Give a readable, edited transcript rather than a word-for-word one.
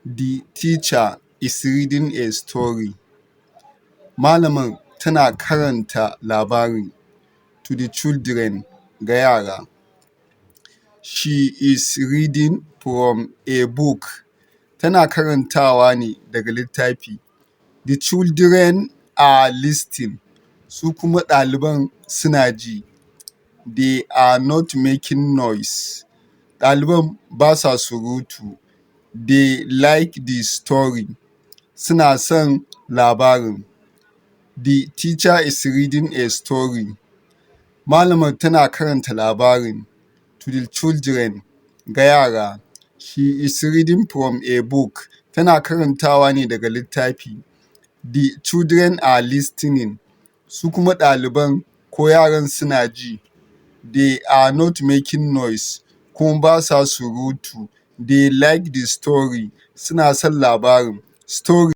The teacher is reading a story. Malamar tana karanta labari, to the children, ga yara. She is reading from a book. Tana karantawa ne daga littafi. The children are listening. Su kuma ɗaliban suna ji. They are not making noise. Ɗaliban ba sa surutu. They like the story. Suna son labarin. The teacher is reading a story. Malamar tana karanta labarin, to the children, ga yara. She is reading from a book. Tana karantawa ne daga littafi. The children are listening. Su kuma ɗaliban ko yaran suna ji. They are not making noise. Kuma ba sa surutu. They like the story. Suna son labarin. Story.